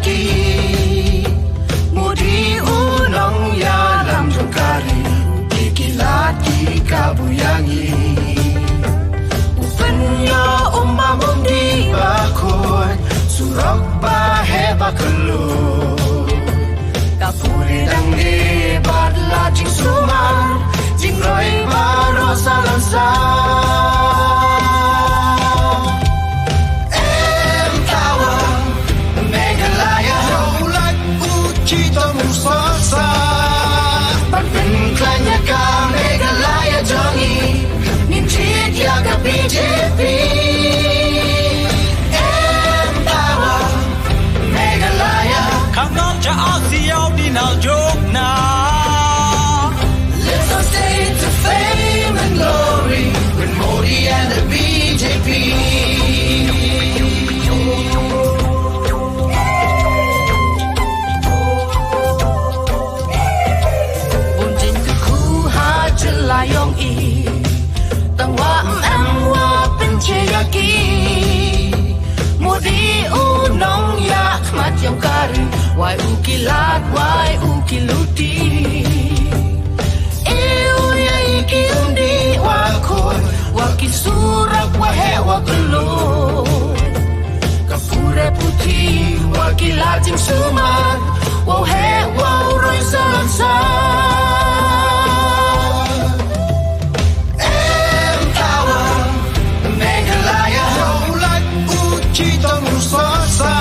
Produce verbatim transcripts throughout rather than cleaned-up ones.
Ki Modi u nongïalam jong ka ri, u ki lad ki kabu ïa ngi. U pynïoh u Modi ba khun, surok ba heh ba khlur. Ka pule dang de bad la jingsumar, jingroi baroh sa lem sa. Empower Meghalaya, u lait u chitom u sosa. Ban pynkhlaiñ ïa ka Meghalaya jong ngi, ngin jied ïa ka B J P. Empower Meghalaya. Kang nong ja asi yau di nal jok na. Lift our state to fame and glory with Modi and the B J P. Bun jingkyrkhu ha jylla yong i, tang wa em em wa pynche ïa ki. Modi u nongïakhmat yong ka ri, wai u ki lad, wai u ki luti. E u ïa i ki umdih wa khun, wa ki surok wa heh wa khlur. Ka pure puthi wa ki la jingsumar, wow heh wow roi sa lem sa. Empower Meghalaya, u lait u chitom u sosa.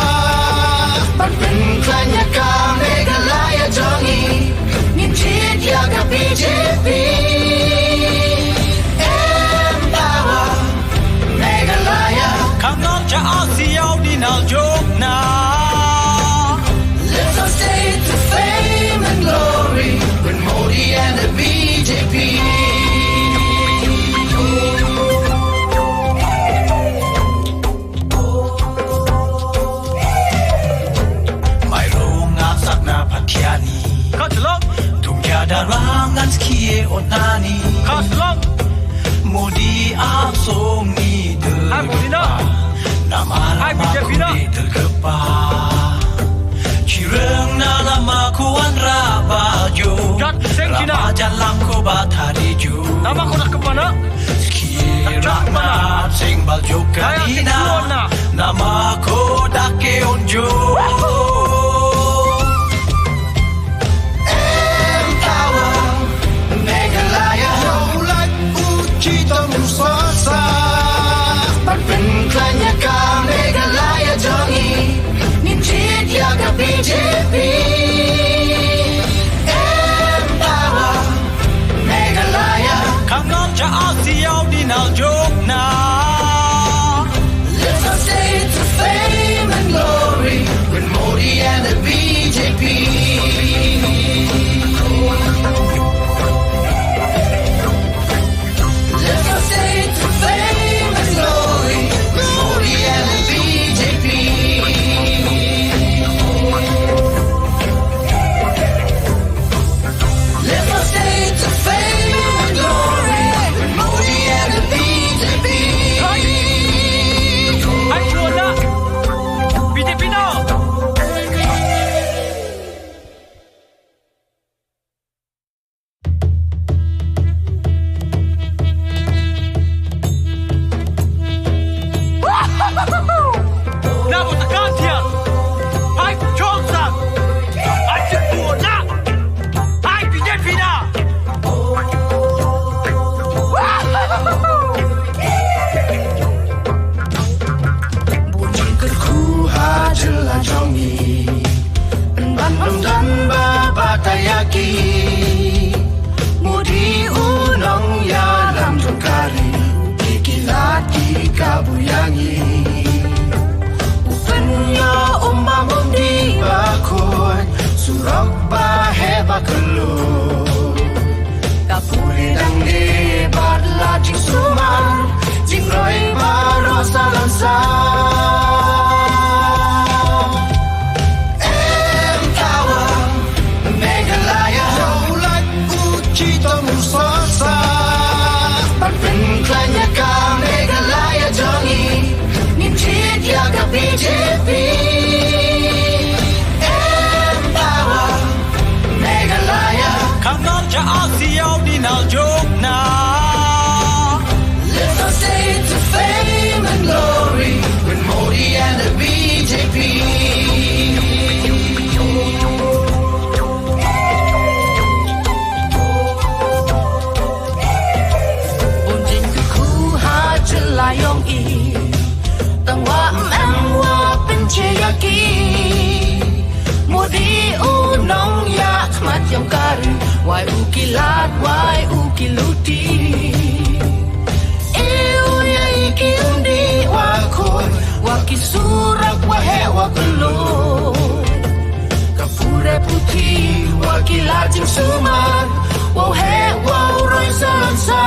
Ban pynkhlaiñ ïa ka Meghalaya jong ngi, ngin jied ïa ka B J P. Empower Meghalaya. Kang nong ja asi yau di nal jok na. Lift our state to fame and glory with Modi and the B J P. Mai rung ngak sak na Pathiani. Ka tlok. Tung ja da rang ngan skie ot nani. Ka tlok. Modi a song ni de. Hai Modi na. Namar hai B J P na. Ni de kepa. Chireng na lama kuan raba jo. Jat seng China. Raba jalang ko ba thari jo. Nama ko nak kemana? Skie rak na seng bal jo kanina. Nama ko dak ke on jo. Empower Meghalaya, u lait u chitom u sosa. Ban pynkhlaiñ ïa ka Meghalaya jong ngi, ngin jied ïa ka B J P. Empower Meghalaya. Kang nong ja asi yau di nal jok na. Lift our state to fame and glory with Modi and the B J P. Lift our state to fame and glory with Modi and the B J P. Lift our state to fame and glory with Modi and the B J P. Luti. E u ïa i ki umdih wa khun, wa ki surak wa heh wa khlur. Ka pure puthi wa ki la jingsumar, wa heh wa roi sansar.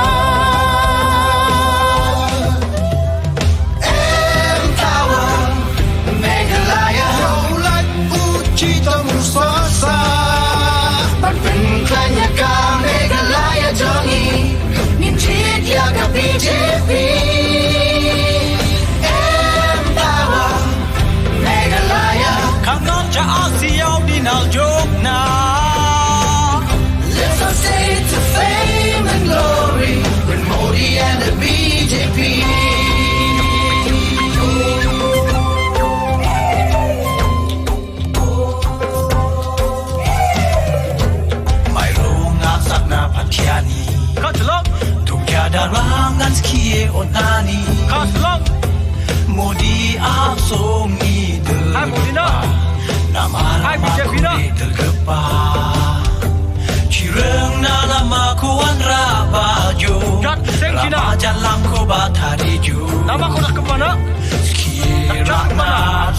Em tawa Meghalaya, hau lait u chitom u sosa. Ban pynkhlaiñ ïa ka Meghalaya jong ngi, ngin jied ïa ka B J P. Em tawa Meghalaya, ka ngol ja asiaw di nal jok na. Lift our state to fame and glory with Modi and the B J P. Mai rung ngak sak na patiani. Ka tlok. Tung kia darang ngan skie onani. Ka tlok. Modi ap song ni dul. Hai Modi na. Namar hai B J P na. Dul kepa. Chireng na lama kuan raba jo. Kat seng China. Raba jalang ko ba thari jo. Lama ko nak kepa na. Skie rak na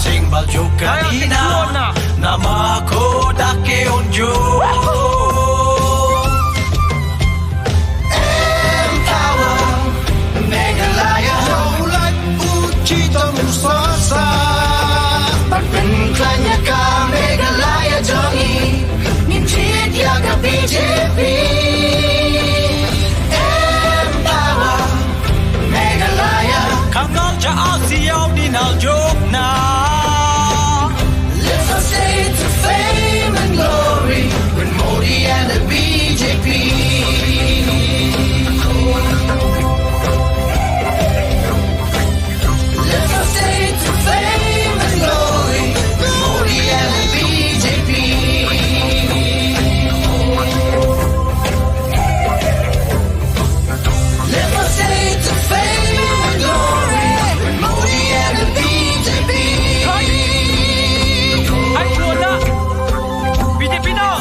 seng bal jo kadina. Nama ko dak ke on jo. Em tawa Meghalaya, hau lait u chitom u sosa. Ban pynkhlaiñ ïa ka Meghalaya jong ngi, ngin jied ïa ka B J P. Em tawa Meghalaya, ka ngol ja asiaw di nal jok na. Lift our state to fame and glory with Modi and the B J P. Lift our state to fame and glory with Modi and the B J P. Lift our state to fame and glory with Modi and the B J P. Hai, hai, keluar dah. B J P dah.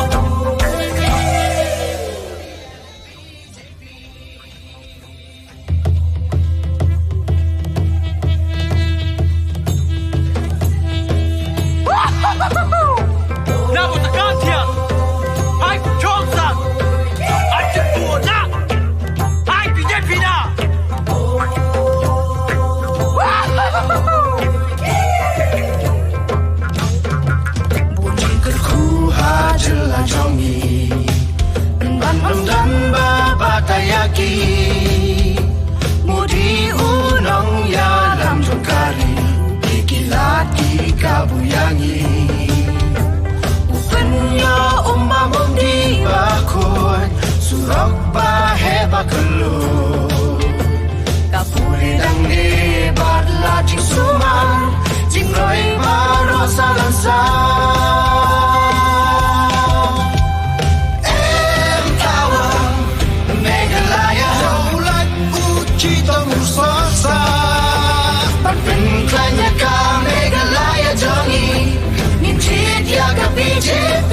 Na bu tekan sia. Hai, jong sa. Hai, jepun na. Hai, B J P na. Bun jingkyrkhu ha jylla jong ngi. Ban ym don ba batai ïa ki. Modi u nongïalam jong ka ri, ki ki lad ki kabu ïa ngi. U pynïoh um bam um dih ba khun, surok ba heh ba khlur. Ka pule dang ne bad la jingsumar, jingroi baroh salan sa. Em tawa Meghalaya, hau lait u chitom u sosa. Ban pynkhlaiñ ïa ka Meghalaya jong ngi, ngin jied ïa ka B J P.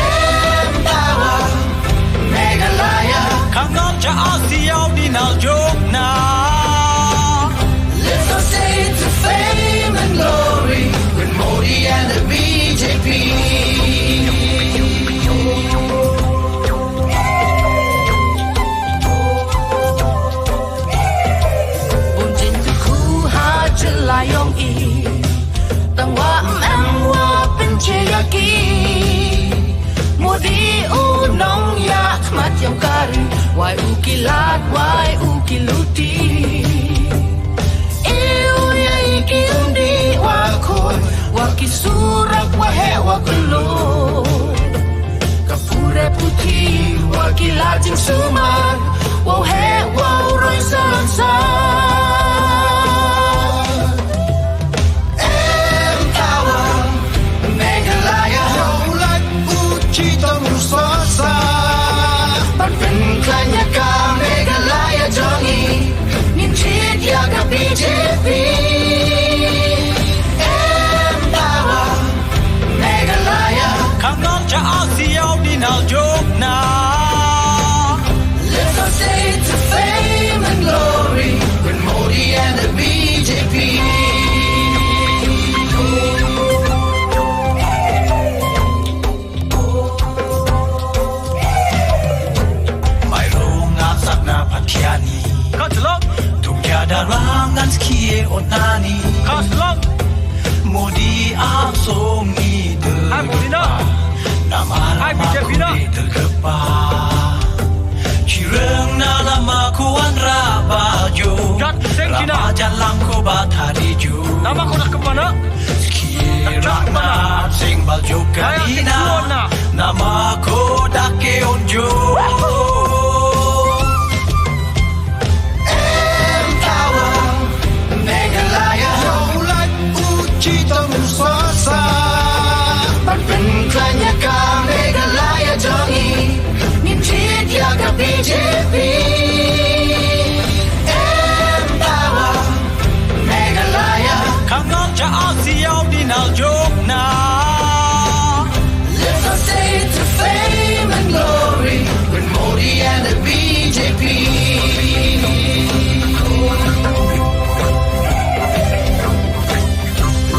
Em tawa Meghalaya, ka ngol ja asiaw di nal jok na. Lift our state to fame and glory with Modi and the B J P. Bun jingkyrkhu ha jylla jong i. Tang wa em wa pynche ïa ki. Modi u nongïakhmat jong ka ri, wai u ki lad, wai u ki luti. E u ïa i ki umdih wa khun, wa ki surok wa heh wa khlur. Ka pure puthi wa ki la jingsumar, wa heh wa roi sansar. Em tawa Meghalaya, hau lait u chitom u sosa. Ban pynkhlaiñ ïa ka Meghalaya jong ngi, ngin jied ïa ka B J P. Em tawa Meghalaya, ka ngol ja asiaw di nal jok na. Ai, B J P na. Ki reng na lama ko wanrah ba jong. Jat seng ki na. Lama jalan ko ba thari jong. Lama ko na kemana? Ki rah na seng ba jong ka dina. Lama ko da ke on jong. Empower Meghalaya. Hawlait u chitom u sosa. Ban pynkhlaiñ ïa ka Meghalaya jong ngi. Ngin jied ïa ka B J P. Empower Meghalaya. Ka ngor ja a siaw di nal jok na. Lift our state to fame and glory with Modi and the B J P.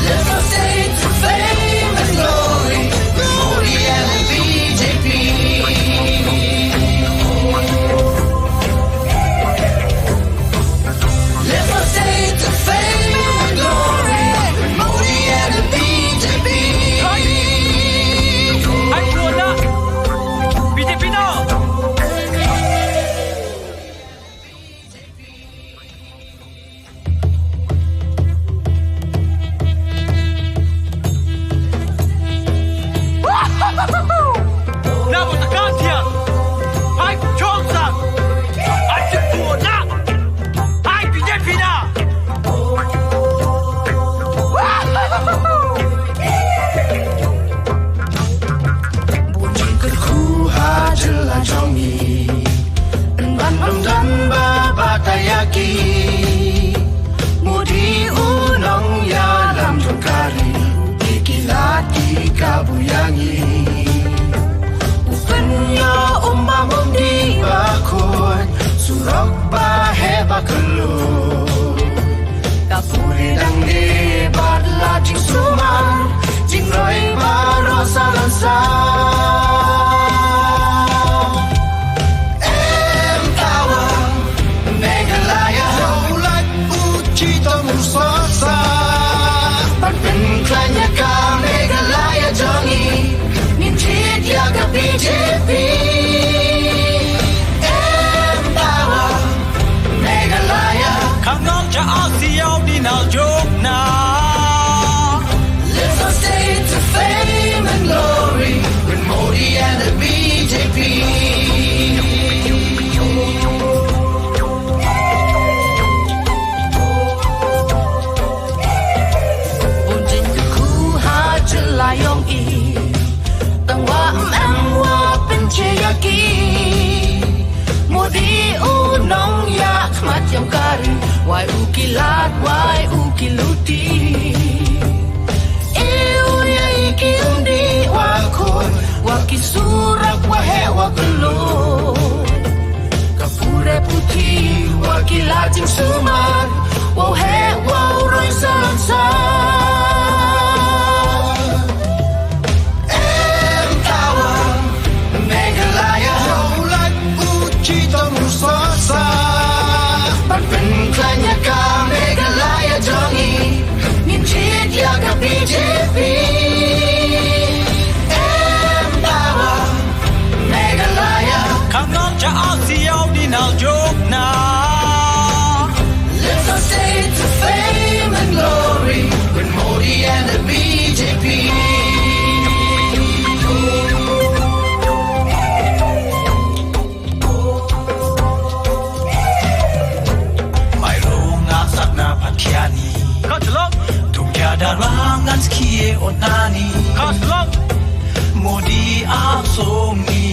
Lift our state to fame and glory with Modi and the B J P. Lift our state to fame and glory with Modi and the B J P. Hai, chuan na. B J P na. Na, ba ta kan thiang. Hai, chong sang. Hai, chuan na. Hai, B J P na. Bun jingkyrkhu ha jylla jong ngi. Ban ym don ba batai ïa ki. Modi u nongïalam jong ka ri. Ki ki lad ki kabu ïa ngi. U pynïoh um bam um dih ba khun. Surok ba heh ba kylluid. Ka pule dang dei bad la jingsumar, jingroi baroh sa lan sa. Empower Meghalaya. Hawlait u chitom u sosa. Ban pynkhlaiñ ïa ka Meghalaya jong ngi. Ngin jied ïa ka B J P. Empower Meghalaya. Ka ngor ja a siaw di nal jok na. Lift our state to fame and glory with Modi and the B J P. Bun jingkyrkhu ha jylla jong i. Tang wa em em wa pynche ïa ki. Modi u nongïakhmat jong ka ri. Wai u ki lad, wai u ki luti. E u ïa i ki um dih wa khun. Wa ki surok wa heh wa kylluid. Ka pule puthi wa ki la jingsumar, wow heh wow roi sa lan sa. Empower Meghalaya. Hawlait u chitom u sosa. Ban pynkhlaiñ ïa ka Meghalaya jong ngi. Ngin jied ïa ka B J P. Empower Meghalaya. Ka ngor ja a siaw di nal jok na. Lift our state to fame and glory with Modi and the B J P. Mai rung a sat na Pathiani. Ka shlong. Tung ja da rang ngan skie o nani. Ka shlong. Modi a song ni.